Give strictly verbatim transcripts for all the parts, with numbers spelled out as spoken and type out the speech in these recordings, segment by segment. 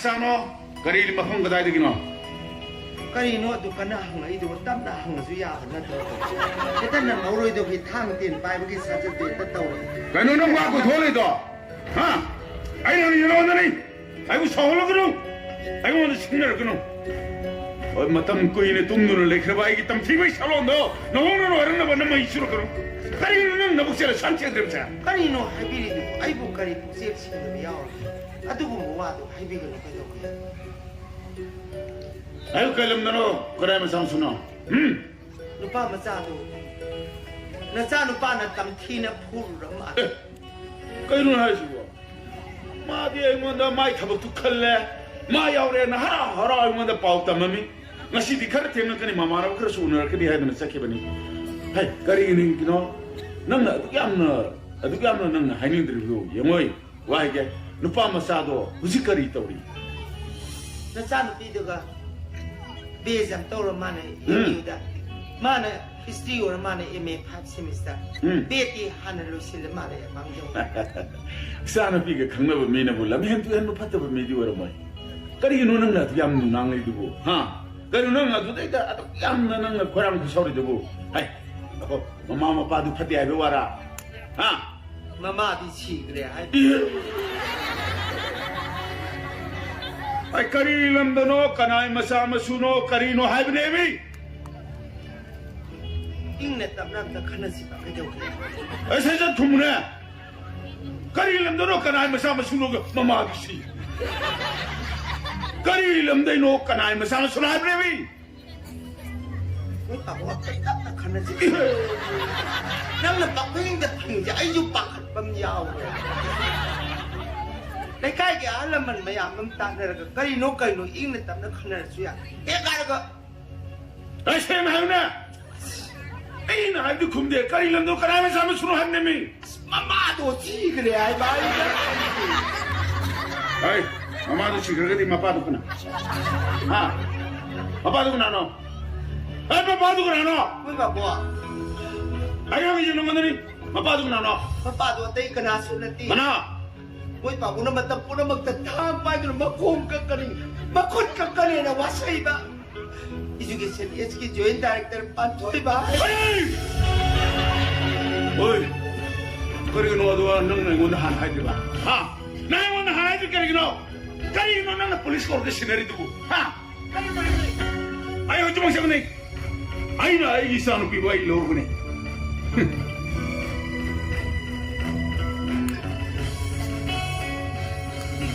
ꯆꯥꯅꯣ? ꯀꯔꯤ ꯃꯐꯝ ꯀꯗꯥꯏꯗꯒꯤꯅꯣ? ꯀꯔꯤꯅꯣ ꯑꯗꯨ ꯀꯟꯅ ꯍꯪꯉꯛꯏꯗꯨꯕꯨ? ꯇꯞꯅ ꯍꯪꯉꯁꯨ ꯌꯥꯕ ꯅꯠꯇ꯭ꯔꯣ? ꯍꯦꯛꯇ ꯅꯪꯍꯧꯔꯣꯏꯗꯧꯒꯤ ꯊꯥꯡ ꯇꯦꯟ ꯄꯥꯏꯕꯒꯤ ꯁꯥꯖꯠꯇꯨ ꯍꯦꯛꯇ ꯇꯧꯔꯦ꯫ ꯀꯩꯅꯣ ꯅꯪ ꯋꯥ ꯀꯣꯏꯊꯣꯛꯂꯤꯗꯣ? ꯍꯥ? ꯑꯩꯅ ꯍꯪꯉꯤꯁꯤ ꯅꯉꯣꯟꯗꯅꯤ꯫ ꯑꯩꯕꯨ ꯁꯥꯎꯍꯜꯂꯛꯀꯅꯨ꯫ ꯑꯩꯉꯣꯟꯗ ꯁꯤꯡꯅꯔꯛꯀꯅꯨ꯫ ꯍꯣꯏ, ꯃꯇꯝ ꯀꯨꯏꯅ ꯇꯨꯝꯗꯨꯅ ꯂꯩꯈ꯭ꯔꯕ ꯑꯩꯒꯤ ꯇꯝꯊꯤꯕꯒꯤ ꯁꯥꯂꯣꯟꯗꯣ ꯅꯍꯣꯡꯅ ꯂꯣꯏꯔꯛꯅꯕ ꯅꯃꯩ ꯆꯨꯔꯛꯀꯅꯨ꯫ ꯀꯔꯤꯅꯣ ꯅꯪ ꯅꯕꯨꯛ ꯆꯦꯜꯂ ꯁꯟ ꯆꯦꯟꯗ꯭ꯔꯤꯕꯁꯦ? ꯀꯔꯤꯅꯣ ꯍꯥꯏꯕꯤꯔꯤꯗꯨꯕꯨ? ꯑꯩꯕꯨ ꯀꯔꯤ ꯄꯨꯛꯆꯦꯜ ꯁꯦꯡꯗꯕ ꯌꯥꯎꯔꯒꯦ? ꯑꯗꯨꯒꯨꯝꯕ ꯋꯥꯗꯣ ꯍꯥꯏꯕꯤꯒꯅꯨ ꯀꯩꯗꯧꯒꯦ? ꯑꯌꯨꯛ ꯀꯩ ꯂꯝꯗꯅꯣ? ꯀꯗꯥꯏ ꯃꯆꯥ ꯃꯁꯨꯅꯣ? ꯎꯝ? ꯅꯨꯄꯥ ꯃꯆꯥꯗꯨ ꯅꯆꯥ ꯅꯨꯄꯥꯅ ꯇꯝꯊꯤꯅ ꯐꯨꯔꯨꯔ ꯃꯥꯜꯂꯦ꯫ ꯑꯦ, ꯀꯩꯅꯣ ꯍꯥꯏꯁꯤꯕꯣ? ꯃꯥꯗꯤ ꯑꯩꯉꯣꯟꯗ ꯃꯥꯏ ꯊꯕꯛꯇꯨ ꯈꯜꯂꯦ, ꯃꯥ ꯌꯥꯎꯔꯦꯅ ꯍꯔꯥꯎ ꯍꯔꯥꯎ ꯑꯩꯉꯣꯟꯗ ꯄꯥꯎ ꯇꯝꯃꯝꯃꯤ꯫ ꯉꯁꯤꯗꯤ ꯈꯔ ꯊꯦꯡꯅꯛꯀꯅꯤ, ꯃꯃꯥꯟꯅꯕ ꯈꯔꯁꯨ ꯎꯅꯔꯛꯀꯅꯤ ꯍꯥꯏꯗꯅ ꯆꯠꯈꯤꯕꯅꯤ꯫ ꯍꯩ, ꯀꯔꯤꯒꯤꯅꯣ ꯅꯪꯅ ꯑꯗꯨꯛ ꯌꯥꯝꯅ, ꯑꯗꯨꯛ ꯌꯥꯝꯅ ꯅꯪꯅ ꯍꯥꯏꯅꯤꯡꯗ꯭ꯔꯤꯕꯗꯨ? ꯌꯦꯡꯉꯣꯏ꯫ ꯋꯥ ꯍꯥꯏꯒꯦ, ꯅꯨꯄꯥ ꯃꯆꯥꯗꯣ ꯍꯧꯖꯤꯛ ꯀꯔꯤ ꯇꯧꯔꯤ? ꯅꯆꯥꯅꯨꯄꯤꯗꯨꯒ ꯕꯦꯖ ꯑꯃ ꯇꯧꯔ ꯃꯥꯅ ꯎꯝ꯫ ꯑꯦꯝ ꯌꯨꯗ꯫ ꯃꯥꯅ ꯍꯤꯁꯇ꯭ꯔꯤ ꯑꯣꯏꯔ ꯃꯥꯅ ꯑꯦꯝ ꯑꯦ ꯐꯥꯏꯚ ꯁꯦꯃꯤꯁꯇꯔ꯫ ꯎꯝ꯫ ꯕꯦꯗꯇꯤ ꯍꯥꯟꯅ ꯂꯣꯏꯁꯤꯜꯂ ꯃꯥꯜꯂꯦ ꯃꯥꯡꯖꯧ꯫ ꯏꯆꯥꯅꯨꯄꯤꯒ ꯈꯪꯅꯕ ꯃꯤꯅꯕꯨ ꯂꯝꯍꯦꯟ ꯇꯨꯍꯦꯟꯕ ꯐꯠꯇꯕ ꯃꯤꯗꯤ ꯑꯣꯏꯔꯝꯃꯣꯏ꯫ ꯀꯔꯤꯒꯤꯅꯣ ꯅꯪꯅ ꯑꯗꯨ ꯌꯥꯝ ꯉꯥꯡꯂꯤꯗꯨꯕꯨ? ꯍꯥ? ꯀꯔꯤꯅꯣ ꯅꯪ ꯑꯗꯨꯗꯩꯗ ꯑꯗꯨꯛ ꯌꯥꯝꯅ ꯅꯪꯅ ꯈꯣꯏꯔꯥꯡ ꯈꯨꯁꯥꯎꯔꯤꯗꯨꯕꯨ? ꯍꯥꯏ, ꯑꯈꯣ, ꯃꯃꯥ ꯃꯄꯥꯗꯨ ꯐꯠꯇꯦ ꯍꯥꯏꯕ ꯋꯥꯔꯥ? ꯍꯥ? ꯃꯃꯥꯗꯤ ꯁꯤꯈ꯭ꯔꯦ ꯍꯥꯏ꯫ ꯑꯩ ꯀꯔꯤ ꯂꯝꯗꯅꯣ, ꯀꯅꯥꯏ ꯃꯆꯥ ꯃꯁꯨꯅꯣ, ꯀꯔꯤꯅꯣ ꯍꯥꯏꯕꯅꯦꯃꯤ? ꯏꯪꯅ ꯇꯞꯅ ꯑꯝꯇ ꯈꯟꯅꯁꯤꯕ ꯀꯩꯗꯧꯒꯦ? ꯑꯩ ꯁꯠ ꯁꯠ ꯈꯨꯝꯃꯨꯅꯦ꯫ ꯀꯔꯤ ꯂꯝꯗꯅꯣ, ꯀꯅꯥꯏ ꯃꯆꯥ ꯃꯁꯨꯅꯣ, ꯃꯃꯥꯗꯤ ꯁꯤ? ꯀꯔꯤ ꯂꯝꯗꯩꯅꯣ, ꯀꯅꯥꯏ ꯃꯆꯥ ꯃꯁꯨꯅꯣ ꯍꯥꯏꯕꯅꯦꯃꯤ? ꯅꯣꯏ ꯄꯥꯕꯨꯡ ꯑꯝꯇ ꯇꯞꯅ ꯈꯟꯅꯁꯤ꯫ ꯅꯪꯅ ꯄꯥꯛꯐꯤꯡꯗ ꯐꯤꯡꯁꯦ ꯑꯩꯁꯨ ꯄꯥꯈꯠꯄ ꯑꯃ ꯌꯥꯎꯔꯦ꯫ ꯂꯩꯀꯥꯏꯒꯤ ꯑꯍꯜ ꯂꯃꯟ ꯃꯌꯥꯝ ꯑꯃ ꯇꯥꯟꯅꯔꯒ ꯀꯔꯤꯅꯣ ꯀꯔꯤꯅꯣ ꯏꯪꯅ ꯇꯞꯅ ꯈꯟꯅꯔꯁꯨ ꯌꯥꯏ꯫ ꯍꯦꯛ ꯍꯥꯏꯔꯒ ꯑꯩ ꯁꯦꯡꯅ ꯍꯥꯏꯌꯨꯅꯦ꯫ ꯑꯩꯅ ꯍꯥꯏꯕꯗꯤ ꯈꯨꯝꯗꯦ꯫ ꯀꯔꯤ ꯂꯝꯗꯣ ꯀꯅꯥ ꯃꯆꯥ ꯃꯁꯨꯅꯣ ꯍꯥꯏꯕꯅꯦꯃꯤ? ꯃꯃꯥꯗꯣ ꯁꯤꯈ꯭ꯔꯦ ꯍꯥꯏꯕ ꯑꯩꯅ꯫ ꯑꯩ ꯃꯃꯥꯗꯣ ꯁꯤꯈ꯭ꯔꯒꯗꯤ ꯃꯄꯥꯗꯣ ꯀꯅꯥ? ꯍꯥ? ꯃꯄꯥꯗꯣ ꯀꯅꯥꯅꯣ? ꯑꯩ ꯃꯄꯥꯗꯣ ꯀꯅꯥꯅꯣ? ꯃꯣꯏ ꯕꯥꯕꯣ꯫ ꯑꯩ ꯍꯪꯉꯤꯁꯦ ꯅꯉꯣꯟꯗꯅꯤ꯫ ꯃꯄꯥꯗꯣ ꯀꯅꯥꯅꯣ? ꯃꯄꯥꯗꯣ ꯑꯇꯩ ꯀꯅꯥꯁꯨ ꯅꯠꯇꯦ꯫ ꯀꯅꯥ? ꯃꯣꯏ ꯄꯥꯕꯨꯡꯅ ꯃꯇꯝ ꯄꯨꯝꯅꯃꯛꯇ ꯊꯥꯡ ꯄꯥꯏꯗꯨꯅ ꯃꯈꯣꯡ ꯀꯛꯀꯅꯤ, ꯃꯈꯨꯠ ꯀꯛꯀꯅꯤꯅ ꯋꯥꯁꯛꯏꯕ ꯏꯖꯨꯀꯦꯁꯟ ꯑꯦꯖꯀꯤ ꯖꯣꯏꯟ ꯗꯥꯏꯔꯦꯛꯇꯔ ꯄꯥꯟꯊꯣꯏꯕ꯫ ꯍꯣꯏ! ꯀꯔꯤꯒꯤꯅꯣ ꯑꯗꯨꯒ ꯅꯪꯅ ꯑꯩꯉꯣꯟꯗ ꯍꯥꯟꯅ ꯍꯥꯏꯗ꯭ꯔꯤꯕ? ꯍꯥ? ꯅꯪ ꯑꯩꯉꯣꯟꯗ ꯍꯥꯟꯅ ꯍꯥꯏꯗ꯭ꯔꯤ ꯀꯔꯤꯒꯤꯅꯣ? ꯀꯔꯤꯒꯤꯅꯣ ꯅꯪꯅ ꯄꯨꯂꯤꯁ ꯀꯣꯔꯠꯇ ꯁꯤꯟꯅꯔꯤꯗꯨꯕꯨ? ꯍꯥ? ꯀꯔꯤ ꯃꯔꯝꯒꯤ? ꯑꯩ ꯍꯧꯖꯤꯛꯃꯛ ꯆꯠꯀꯅꯤ꯫ ꯑꯩꯅ ꯑꯩꯒꯤ ꯏꯆꯥꯅꯨꯄꯤꯕꯨ ꯑꯩ ꯂꯧꯔꯒꯅꯤ꯫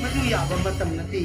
ꯃꯗꯨ ꯌꯥꯕ ꯃꯇꯝ ꯅꯠꯇꯦ꯫